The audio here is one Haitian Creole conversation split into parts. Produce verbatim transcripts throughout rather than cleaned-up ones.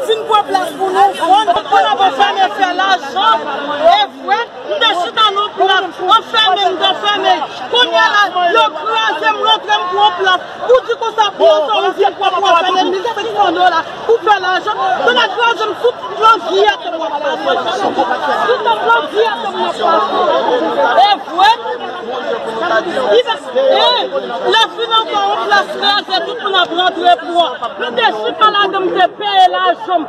Fin pran plas pou nou vann, pou n ap fèmen fè lajan. E vre, m te chita nan plas, anfèmen, m te fèmen. Kounye a la, yo kraze m, rantre m pou yon plas. Ou di konsa, pou yon tan, ou vin pran pou anfèmen mil senk san dola pou fè lajan. Yo la kraze m sou tout plan di a te m ap pase. Tout plan di a te m ap pase. E vre, li va, e, lè fin ankò, yon plas kraze, tout moun ap rantre pou an. M te chita ladan, m te peye lajan m.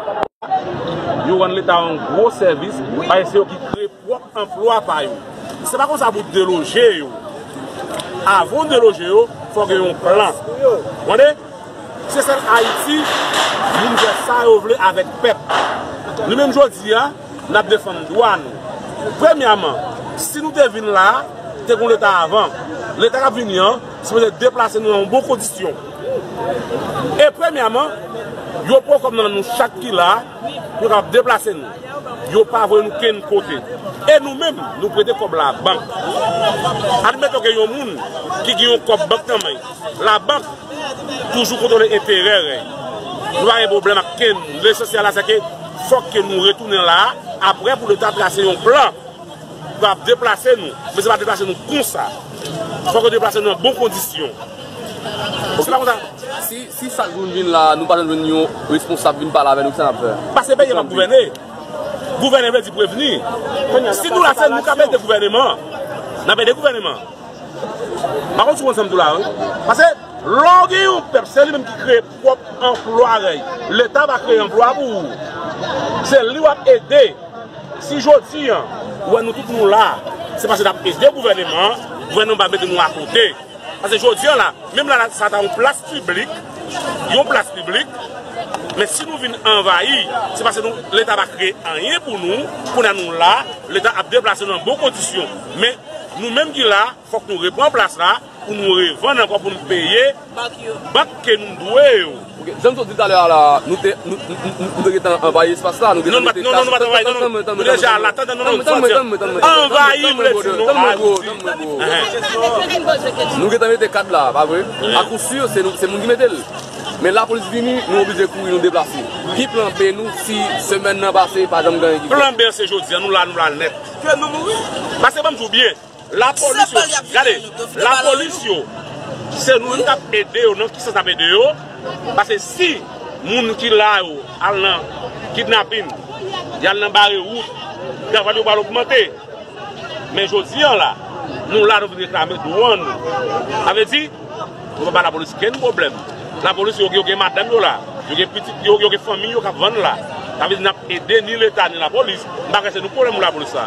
Yo rann Leta yon gwo sèvis, paske se yo ki kreye pwòp anplwa pa yo. Se pa konsa pou deloje yo. Avan w deloje yo, fò gen yon plan. Tande? Se sèl Ayiti, moun fè sa yo vle avèk pèp. Nou menm jodi a, n ap defann dwa nou. Premyèman, si nou te vin la a, te gen Leta avan. Leta k ap vini an, sipoze deplase nou nan yon bon kondisyon. E premyèman, yo pran kòb nan nou chak ki la, pou yo kapab deplase nou. Yo pa voye nou kenn kote. E nou menm, nou prete kòb labank. Admeton ke yon moun ki gen yon kòb bank nan men, labank toujou kontwole enterè. Nou pa gen pwoblèm ak kenn moun. Lesansyèl la, se ke fòk ke nou retounen la a, apre pou Leta trase yon plan. Yo ap deplase nou, men se pa deplase nou konsa. Fòk yo deplase nou nan bon kondisyon. Se pa konsa. Si, si sa k vin la, nou pa janm jwenn yon responsab vin pale avè nou, kisa n ap fè? Paske peyi a p ap gouvène. Gouvène vle di prevni. Si nou la, se nou k ap ede gouvèneman an. N ap ede gouvèneman an. M pa konn si w konn sa m di w la, wi. Paske lè w gen yon pèp, se li menm ki kreye pwòp anplwa rèy. Leta pa kreye anplwa pou ou. Se li w ap ede. Si jodi an, ou wè nou tout nou la, se paske n ap ede gouvèneman an, gouvèneman pa mete nou akote. Paske jodi an la, menm la, la, sa ta yon plas piblik, yon plas piblik, men si nou vin anvayi, se paske nou, Leta pa kreye anyen pou nou, kounye a nou la, Leta ap deplase nou nan bon kondisyon. Men nou menm ki la, fòk nou repran plas la, pou nou revann ankò, pou nou peye bank ke nou dwe yo. Ok, jan m sot di talè a la, nou te, nou, nou, nou, nou te gentan anvayi espas la, nou gentan mete kas. Non, non, nou pa t anvayi, non, non. Nou deja la, tann, tann, non, non, tann mwen, tann mwen, tann mwen. Anvayi, m vle di, non, tann mwen, bro, tann mwen, bro. Nou gentan mete kad la, pa vre? Akousir, se nou, se moun ki mete l. Men lapolis vini, nou oblije kouri, nou deplase. Ki plan B nou si semèn nan pase, pa janm gen anyen ki fèt? Plan B se jodi a, nou la, nou la nèt. Ke nou mouri? Paske ban m di w byen, lapolis yo, gade, lapolis yo, se nou menm k ap ede yo, nan ki sans n ap ede yo? Paske si moun ki la yo al nan kidnapin, y al nan bare wout, travay yo pral ogmante. Men jodi an la, nou la, nou vin reklame dwa nou. Sa vle di, nou pa ba lapolis kenn pwoblèm. Lapolis yo, yo gen madanm yo la, yo gen pitit yo, yo gen fanmi yo k ap vann la. Sa vle di n ap ede ni Leta ni lapolis. M pa kwè se nou k pwoblèm pou lapolis la.